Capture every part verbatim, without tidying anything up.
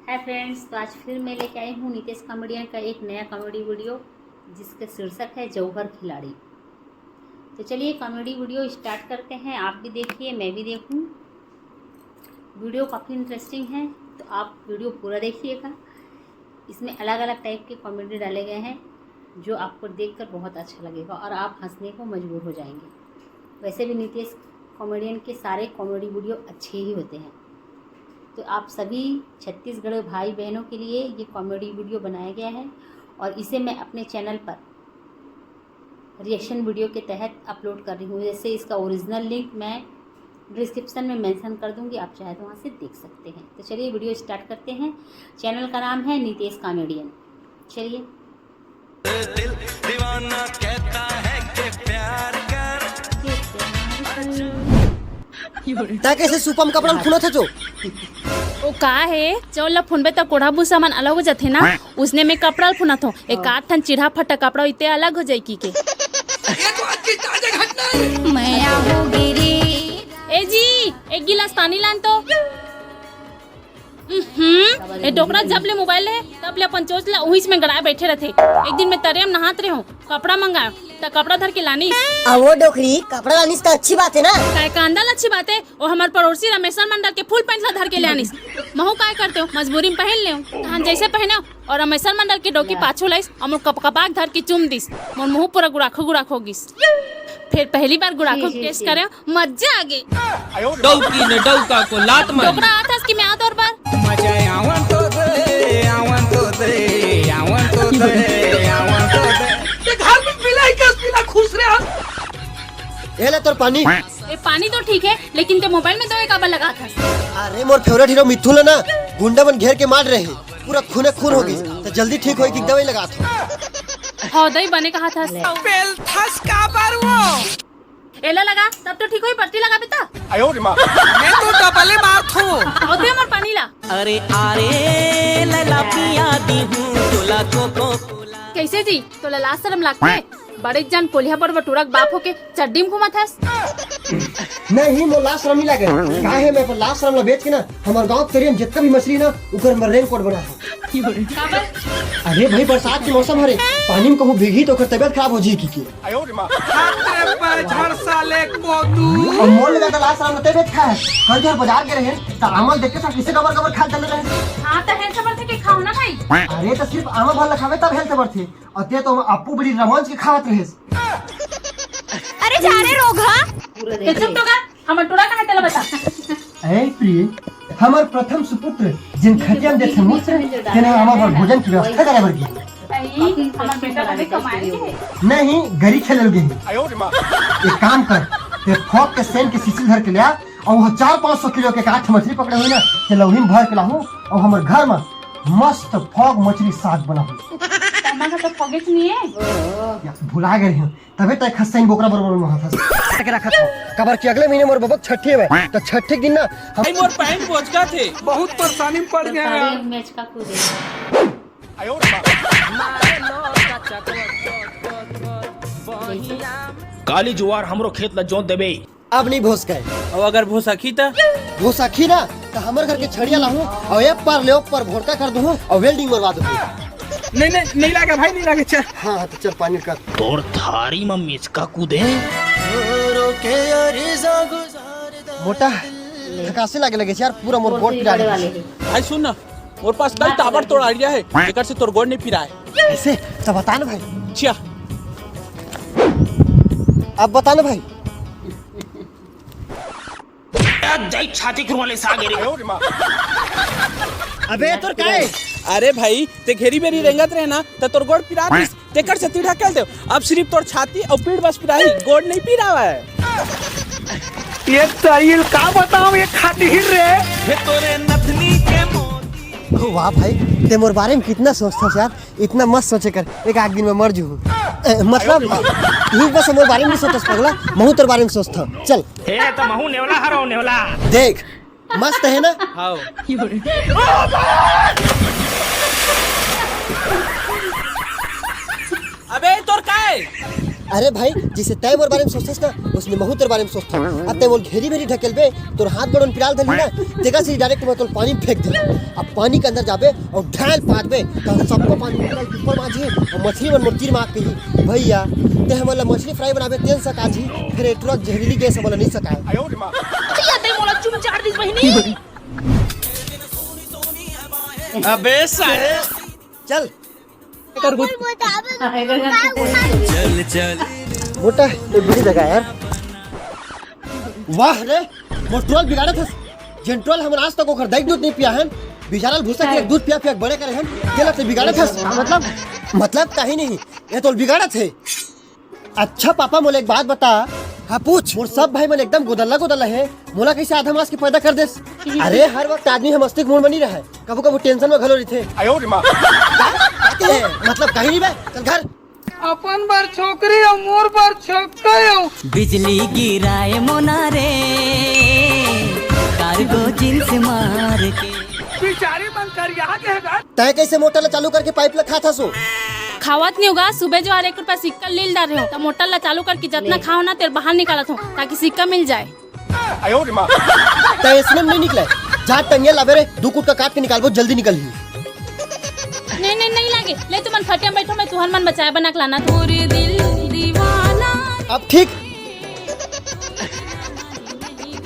Hi friends, तो आज फिर मैं लेके आई हूँ नितेश कॉमेडियन का एक नया कॉमेडी वीडियो, जिसका शीर्षक है जौहर खिलाड़ी। तो चलिए, कॉमेडी वीडियो स्टार्ट करते हैं। आप भी देखिए, मैं भी देखूँ। वीडियो काफ़ी इंटरेस्टिंग है, तो आप वीडियो पूरा देखिएगा। इसमें अलग अलग टाइप के कॉमेडी डाले गए हैं, जो आपको देखकर बहुत अच्छा लगेगा और आप हंसने को मजबूर हो जाएंगे। वैसे भी नितेश कॉमेडियन के सारे कॉमेडी वीडियो अच्छे ही होते हैं। तो आप सभी छत्तीसगढ़ भाई बहनों के लिए ये कॉमेडी वीडियो बनाया गया है और इसे मैं अपने चैनल पर रिएक्शन वीडियो के तहत अपलोड कर रही हूँ। जैसे इसका ओरिजिनल लिंक मैं डिस्क्रिप्शन में मेंशन कर दूंगी, आप चाहे तो वहाँ से देख सकते हैं। तो चलिए, वीडियो स्टार्ट करते हैं। चैनल का नाम है नितेश कॉमेडियन। चलिए। ता कैसे सुपम कपड़ा में खुनत हच ओ? ओ का हे, जौन ला फुनबे त कोढ़ा भूसा मन अलग हो जाथे ना, उसने में कपड़ा ल फुनत हो। एक आठ ठन चिढ़ा फट्टा कपड़ा इते अलग हो जाई की के। मैं आऊंगी रे। ए जी, एक गिलास पानी लान तो। हम्म, ए डोकरा जब ले मोबाइल ले, तब ले अपन चोच ला उहिच में गड़ाए बैठे रहथे। एक दिन मैं तरिया में नहात रहे हूँ, कपड़ा मंगायो, त कपड़ा धर के लानिस। आ वो डोकरी कपड़ा लानिस त अच्छी बात है ना। काय कांदा ला अच्छी बात है, ओ हमर पड़ोसी रमेश्वर मंडल के फुल पैंट ला धर के ले आनिस। महू काय करते हो, मजबूरी में पहन ले। तहन जैसे पहने और रमेश्वर मंडल के डोकी पाछू लाइस, और मोर कपकपाक धर के चूम दिस। मोर मुंह पूरा गुड़ाखो गुड़ाखो हो गिस। फिर पहली बार गुड़ाखो टेस्ट करे, मजा आ गई। डौकी ने डौका को लात मारी। डोकरा आथस कि मैं आ तोर बर। मजा आवन तो दे, आवन तो दे, आवन तो दे, आवन तो दे। ये घर में बिलाई का बिना खुश रहे। ए ले तोर पानी। ए पानी तो ठीक है, लेकिन ते मोबाइल में दवाई काबर लगात हस? अरे मोर फेवरेट हीरो मिथुन ला ना, गुंडा मन घेर के मार रहे, पूरा खूने खून हो गई, तो जल्दी ठीक होए की दवाई लगात हूँ। हौदई बने कहा था। पेलथस काबर वो। एला लगा, तब तो ठीक होई। पट्टी लगाबे त। मैं तो डबले मारथो। औदे मोर पानी ला। अरे अरे लला पिया दी हूँ तोला कोको कोला। कैसे जी, तोला लाज शरम लागथे? बड़े जन कोलिया पर बटुरक बाप होके चड्डी में घूमत हस। नहीं, मोर लाज शरम नहीं लागे। काहे, मैं अपन लाज शरम ला बेच के ना, हमारे गांव के तरिया में जितना भी मछली ना, उकर मैं रेनकोट बना हूँ। काबर? अरे भाई, बरसात के मौसम हरे, पानी में कहूँ भीगी तो ओकर तबीयत खराब हो जाई की के। हाथ रे पैर झड़ साले कोदू। और मोर लगा तो लाज शरम ला तबीयत खा है। कल जो बाजार गए रहे, तो आमल देख के सब किसे कबर कबर खा चले रहे। हाँ, तो हेल्थ बढ़थे के खाओ ना भाई। अरे, तो सिर्फ आमा भर ला खावे तब हेल्थ बढ़थे। और ते तो अपू बड़ी रमंज के खावत रहेस। अरे जा रे रोगहा। ते चुप तो कर, हमर टुरा कहाँ तेला बता। ऐ प्रिय, हमर प्रथम सुपुत्र जिन खटिया में देखे मूत्र, तेने हमर बर भोजन की व्यवस्था करे बर गे। नहीं, हमर बेटा बड़े कमाए के है। नहीं, गरी खेलल गे। एक काम कर, ते फोक के सेन के सीसी धर के ले आ, और वो चार पाँच सौ किलो के काठ मछली पकड़े हुई ना, ते लौहिन भर के लाहू, और हमर घर में मस्त फोक मछली साग बनाहू। तमा का तो फोगेच नहीं है। या, भुला गए रहे, तबे तय खस्सैन बोकरा बरोबर में हाथ के रखा था। कबर की अगले महीने मोर बबक छठी है, तो छठी के दिन ना हम भाई मोर पैंट बोचका थे। बहुत परेशानी में पड़ गए हैं। मैच का कूदे। मारे लो कच्चा कोट, कोट, कोट, कोट, बहिया काली जुआर हमरो खेत ला जोत देबे। अब नहीं भोसके। और अगर भोसकी त? भोसकी ना, तो हमर घर के छड़िया लाहू और एक पार ले ऊपर भोरका कर दूँ और वेल्डिंग मरवा दूँ। नहीं नहीं, नहीं लागे भाई, नहीं लागे। चल। हाँ हाँ, तो चल पानी कर। तोर थारी में मिचका कूदे। मोटा थकासी लागे लगे यार, पूरा मोर गोड़ पिरा बड़े लगे। वाले ही। भाई सुन ना, मोर पास कई ताबड़तोड़ आइडिया है, जेकर से तोर गोड़ नहीं पिराए। ऐसे तो बता ना भाई। चिया। अब बता ना भाई। दई छाती खुरवा ले सागे रे। अबे तोर काय? अरे भाई, ते घेरी बेरी रेंगत रहे ना, त तोर गोड़ पिरा दिस, तेकर से ढकेल दे। अब सिर्फ तोर छाती और पीठ बस पिराही, गोड़ नहीं पिरावा है। ये तरील का बताऊं, ये खाती हिर रे। हे तोरे नथनी के मोती। वाह भाई, ते मोर बारे में कितना सोचता यार, इतना मत सोचे कर, एक आध दिन में मर जू। ए, मतलब, यही बस मोर बारे में नहीं सोचता पगला, महू तोर बारे में सोचता। चल। हे त महू नेवला हरो नेवला। देख, मस्त है ना? हाओ। अबे तोर काय? अरे भाई, जइसे तैं मोर बारे में सोचथस ना, ओइसने महूँ तोर बारे में सोचथों। अब तैं मोला घेरी भेरी ढकेलबे, तोर हाथ गोड़ मन पिराय ल धरही ना, तेकर से direct मैं तोला पानी में फेंक देहूँ। अब पानी के अंदर जाबे अउ ढाल पाटबे, त सबको पानी निकल के ऊपर बाजही अउ मछली मन मोर तीर मार के कही, "भैया, तैं हमन ला मछली fry बनाबे, तेन सका जही, फेर ए टुरा जहरीली गैस हमन ला नइ सकाय।" भैया, तैं मोला चुम चाट दिस बहिनी। अबे साले। चल। चल, चल। मोटा, एक बीड़ी लगा यार। वाह रे, मोर टुरा ल बिगाड़त हस। जेन टुरा ल हमन आज तक ओकर दाई के दूध नइ पिया हन, बिचारा ल भूसा के दूध पिया पिया के बड़े करे हन, तेला तैं बिगाड़त हस। मतलब? मतलब कहीं नहीं, ये तो बिगाड़त हे। अच्छा पापा, मोला एक बात बता। हाँ, पूछ। मोर सब भाई मन एकदम गोदल्ला गोदल्ला हे, मोला कइसे आधा मास के पैदा कर देस? अरे, हर वक्त आदमी ह मस्ती के मूड म नइ रहय, कभू कभू tension म घलो रहिथे। आयो रे माँ। का? का के हे? मतलब कहीं नहीं बे, चल घर। अपन बर छोकरी अउ मोर बर छक्का अउ। बिजली गिराए मोना रे, cargo jeans मार के। बिचारी मन करिया के हे गा। तैं कइसे मोटर ला चालू करके पाइप ला खात हस ओ? खावत नइ हों गा, सुबह जो हर एक रुपया सिक्का लील डारे हों, त मोटर ला चालू करके जतना खाओं ना, तेला बाहर निकालत हों, ताकि सिक्का मिल जाए। तैं अइसने म नइ निकलय, जा टंगिया लाबे रे, दू कुटका काट के निकालबो, जल्दी निकलही। नहीं, नहीं, नइ लागे, ले तुमन खटिया म बइठो, मैं तुहन मन बचाए बना के लानत हों। अब ठीक।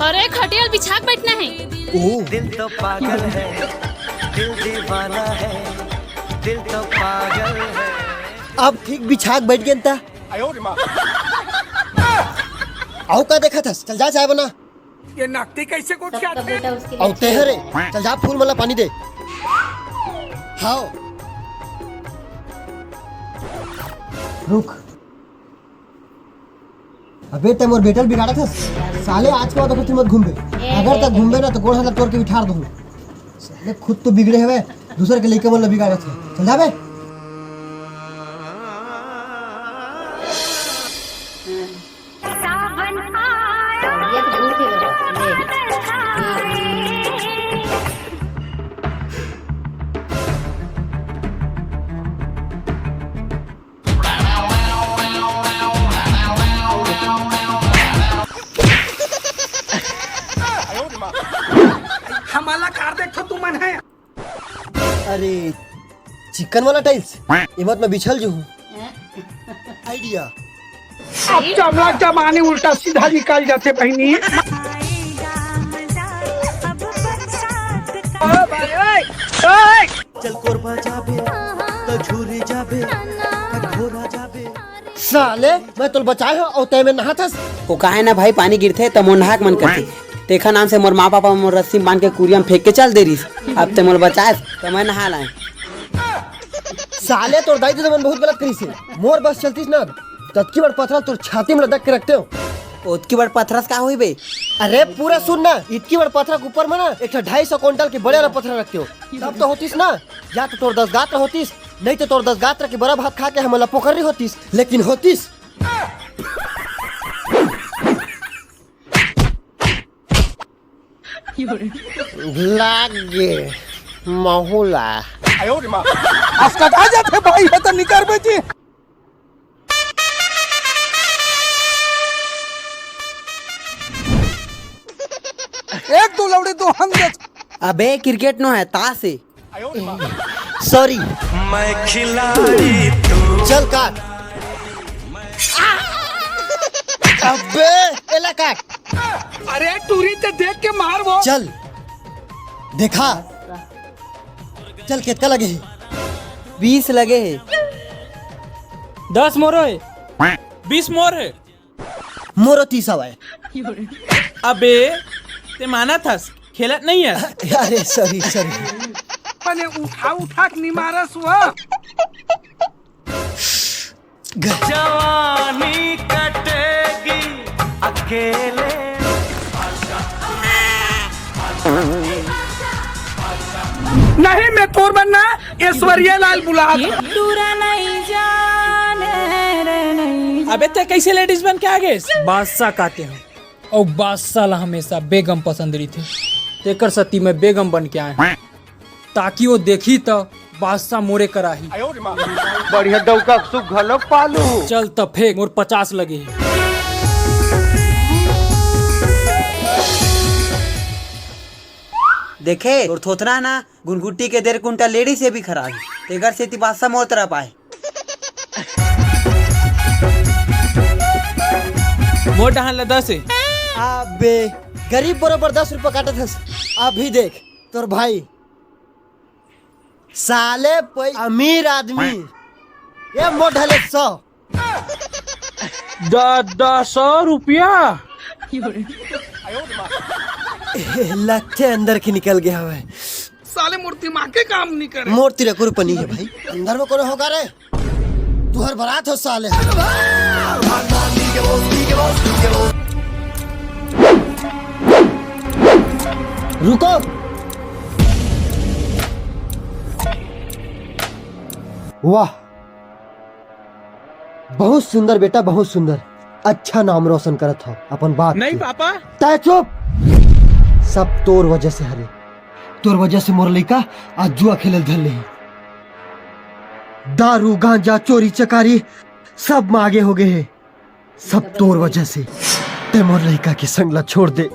अरे, खटिया ल बिछा के बइठना हे। ओ। दिल तो पागल है, दिल दीवाना है, दिल तो पागल है। अब ठीक बिछा के बइठ गेन त। अउ का देखत हस? चल जा चाय बना। ये नकटी कइसे गोठियाथे? अउ तैं हरे, चल जा फूल मन ला पानी दे। हाव। रुक। अबे तैं मोर बेटा ल बिगाड़त हस। साले आज के बाद ओकर तीर मत घूमबे। अगर तैं घूमबे ना त गोड़ हाथ ला तोड़ के बिठार दूँ। साले खुद तो बिगड़े हवे, दूसर के लइका मन ला बिगाड़त हे। चल जा बे। हमला कार देखो तुमन हे। अरे, चिकन वाला tiles, एमत मैं बिछल जो हूँ। Idea। अब चमड़ा चमानी उल्टा सीधा निकल जाथे बहिनी। ओ भाई, ओए, ओए। चल कोरबा जाबे, त झूरी जाबे, त घोरा जाबे। साले, मैं तोल बचाए हो अउ तै में नहात हस। ओ काहे ना भाई, पानी गिरथे त मोर नहाक मन करथे। तेखर नाम से मोर माँ पापा मोर रस्सी म बांध के कुरिया म फेंक के चल दे रिस। अब ते मोर बचाए त मैं नहा लाए। साले, तोर दाई ददा मन बहुत गलत करिस हे। मोर बस चलतीस ना, ततकी बड़ पथरा तोर छाती म लदक के रखते हो। ओतकी बड़ पथरा से का होई बे? अरे पूरा सुन ना, इतकी बड़ पथरा के ऊपर में ना एक ठा ढाई सौ कुंटल के बड़े वाला पथरा रखते हो, तब तो होतीस ना। या तो तोर दस गात्र होतीस, नहीं तो तोर दस गात्र के बड़ा भात खा के हमन ला पोकर्री होतीस, लेकिन होतीस। लाग गे महुला। अस्कटा जाथे भाई, हे त निकर बेटी। एक दो लौड़ी, दो हम दे। अबे क्रिकेट नो हे, तास हे। Sorry। मैं खिलाड़ी तू। चल काट। अबे एला काट। अरे टूरी ते देख के मार वो। चल देखा। चल केतका लगे हे? बीस लगे हे। दस मोरो हे। बीस मोर हे। मोरो तीस हवय। अबे ते मानत हस, खेलत नहीं हस। अरे sorry sorry। पने उठा उठा के निमारस वो। जवानी कटेगी अकेले। नहीं मैं तोर बनना ऐश्वर्या लाल बुला। टूरा नहीं जाने रे नहीं। अबे ते कैसे लेडीज बन के आ गए? बादशाह कहते हैं। अउ बादशाह ला हमेशा बेगम पसंद रहिथे, तेकर सेती मैं बेगम बन के आए हूँ, ताकि वो देखी त बादशाह मोरे करा ही। बढ़िया डौका सुख घलो पालू। चल त फेंक, मोर पचास लगे हे। देखे, तोर थोथना ना गुनगुट्टी के डेढ़ कुंटल लेड़ी से भी खराब हे। तेकर सेती बादशाह मोर तरफ आए। मोर डहान ला दस हे। अबे, गरीब बरोबर दस रुपया काटत हस। अभी देख, तोर भाई साले पै-, अमीर आदमी। ये मोर ढले सौ। द-, द-, सौ रुपया? लगथे अंदर के निकल गया हवे। साले मोर दिमाग के काम नहीं करे। मोर तीर एको रुपया नहीं हे भाई। अंदर में कोनो होगा रे? तुहर बरात हो साले। रुको। वाह, बहुत सुंदर बेटा, बहुत सुंदर। अच्छा नाम रोशन करत हो अपन बाप नहीं के। पापा। तै चुप। सब तोर वजह से हरे। तोर वजह से मोर लइका आज जुआ खेलल धर ले हे। दारू, गांजा, चोरी, चकारी सब म आगे हो गए हे। सब तोर वजह से। तै मोर लइका के संग ला छोड़ दे।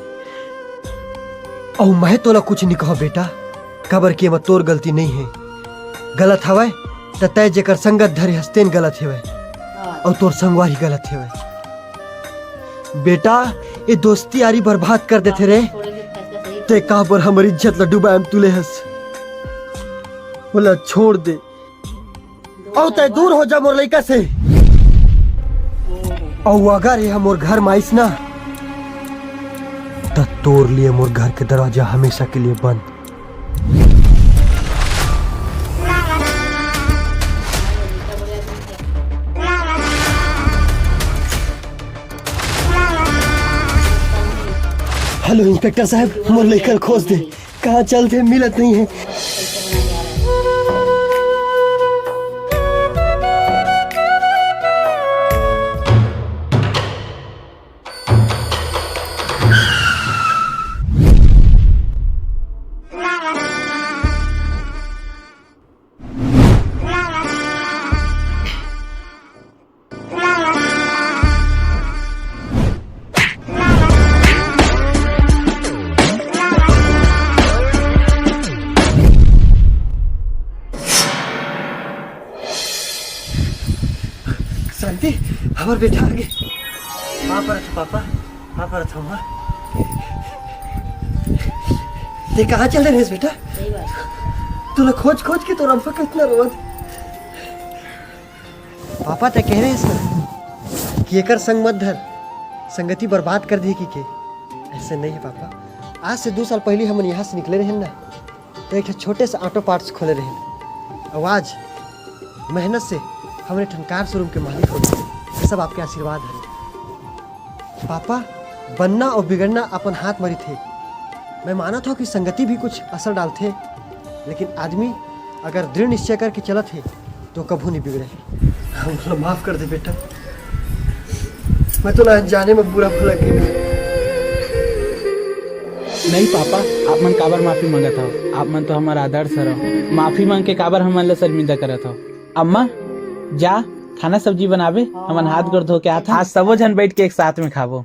अउ मैं तोला कुछ नहीं कहो बेटा, काबर कि एमा तोर गलती नहीं हे। गलत हवय त तै जेकर संगत धरे हस तेन गलत हेवय, अउ तोर संगवारी गलत हेवय। बेटा, ये दोस्ती यारी बर्बाद कर देथे रे। तै काबर हमर इज्जत ला डुबाए म तुले हस? ओला छोड़ दे। अउ तै दूर हो जा मोर लइका से। अउ अगर ये मोर घर म आइस ना, त तोर लिए मोर घर के दरवाजा हमेशा के लिए बंद। हेलो इंस्पेक्टर साहब, मोर लइका ल खोज दे। कहाँ चलथे, मिलत नहीं हे। शांति, हमर बेटा आगे। माफ करत हव पापा, माफ करत हव माँ। तैं कहाँ चल दे रहेस बेटा? सही बात। तोला खोज खोज के तोर अम्मा कतना रोवत। पापा, तैं कहे रहेस ना कि एकर संग मत धर, संगति बर्बाद कर दिही कहिके। अइसे नहीं हे पापा, आज से दू साल पहिली हमन यहाँ से निकले रहेन ना, त एक ठो छोटे से auto parts खोले रहेन, अउ आज मेहनत से हमन एक ठन car showroom के मालिक हो गए। ये सब आपके आशीर्वाद हरे। पापा, बनना अउ बिगड़ना अपन हाथ म रहिथे। मैं मानत हव कि संगति भी कुछ असर डालथे, लेकिन आदमी अगर दृढ़ निश्चय करके चलत हे, तो कभू नहीं बिगड़े। हमला माफ कर दे बेटा, मैं तोला अनजाने में बुरा भला कह दे। नहीं पापा, आप मन काबर माफी मांगत हव? आप मन तो हमर आदर्श हरव। माफी मांग के काबर हमन ला शर्मिंदा करत हव? अम्मा, जा, खाना सब्जी बनाबे, हमन हाथ गोड़ धो के आत हन। आज सबो झन बैठ के एक साथ में खाबो।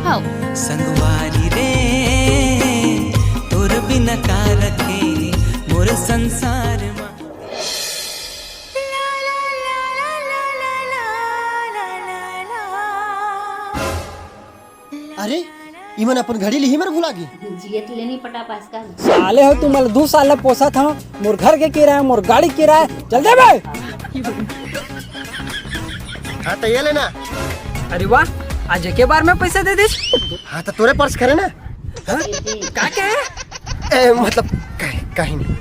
हव। संगवारी रे, तोर बिना का रखे मोर संसार मा। अरे, इमन अपन घड़ी लिही बर भुला गे। जियत ले नहीं पटा पास का। साले हो, तुमन ला दू साल ले पोसत हव, मोर घर के किराया, मोर गाड़ी के किराया, चल दे बे। हाँ, त ये ले ना। अरे वाह, आज एके बार में पैसा दे दिस। हाँ, त तोरे पर्स करे ना। हाँ? का कहे? ए, मतलब, कहीं, कहीं नहीं।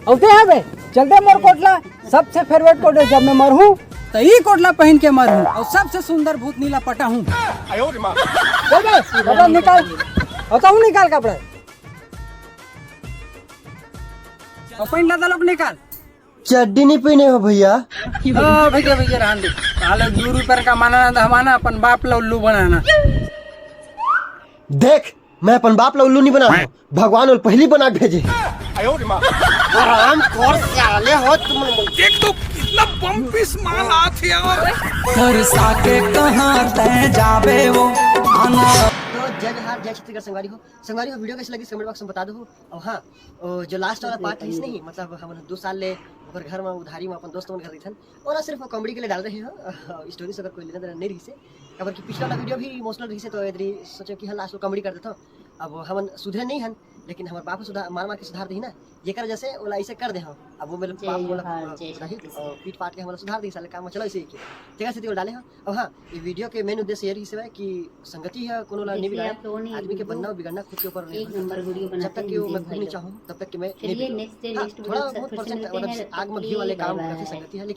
अउ ते हवे, चल दे मोर कोट ला, सबसे favourite कोट हे, जब मैं मरहूँ, त ई कोट ला पहिन के मरहूँ, अउ सबसे सुंदर भूतनी ला पटाहूँ। चल बे, कपड़ा निकाल, अउ तहूँ निकाल कपड़ा। अउ पैंट ला तलोक निकाल। चड्डी नहीं पहिने हव भैया? ओ भैया, भैया, रहन दे। साले दू रुपया का माना ना दमाना, अपन बाप ला उल्लू बनाना। देख, मैं अपन बाप ला उल्लू नहीं बनात हव, भगवान ओला पहिली बना के भेजे। आयो रे माँ। हराम खोर साले हो तुम लोग। देख तो कितना बम पीस माल आथे यार। तरसा के कहाँ तै जाबे वो आना। तो जय जोहार, जय छत्तीसगढ़ संगवारी हो। संगवारी हो, वीडियो कैसे लगी कमेंट बॉक्स में बता दो। और हाँ, ओ, जो लास्ट वाला पार्ट है नहीं, मतलब हम दो साल ले ओकर घर में उधारी में अपन दोस्त मन घर रहिथन, और सिर्फ कॉमेडी के लिए डाल रहे हो। स्टोरी से अगर कोई लेना देना नहीं रही से, काबर कि पिछला वाला वीडियो भी इमोशनल रही से, तो एदरी सोचे कि हाँ, लास्ट में कॉमेडी कर देता हूँ। अब हमन सुधरे नहीं हन, लेकिन हमर बाप सुधार, मार मार के सुधार दही ना, ये कर जैसे ओला ऐसे कर दे हम। अब वो मेरे जय बाप बोला, जोहार, जय रही, छत्तीसगढ़। और पीट पाट के हमला सुधार दही साले काम में, चलो ऐसे ही के। तेकर से ओला डाले हम। और हाँ, ये वीडियो के मेन उद्देश्य ये रही से कि संगति है कोनो ला नहीं जैसे बिगाड़े, आप लोगों ने आदमी के वीडियो बनना और बिगड़ना खुद के ऊपर एक निर्भर करता नंबर है। वीडियो जब बनाते तक हैं कि वो मैं हिंदी खुद नहीं भाई चाहूँ, तब तक कि मैं फिर नहीं ये बिगाड़ूँ। नेक्स्ट डे जब नेक्स्ट थोड़ा वीडियो बहुत फिर से परसेंट मिलते मतलब हैं, जैसे तब आग तक में के घी लिए वाले बाय काम बाय। करते संगति है, लेकिन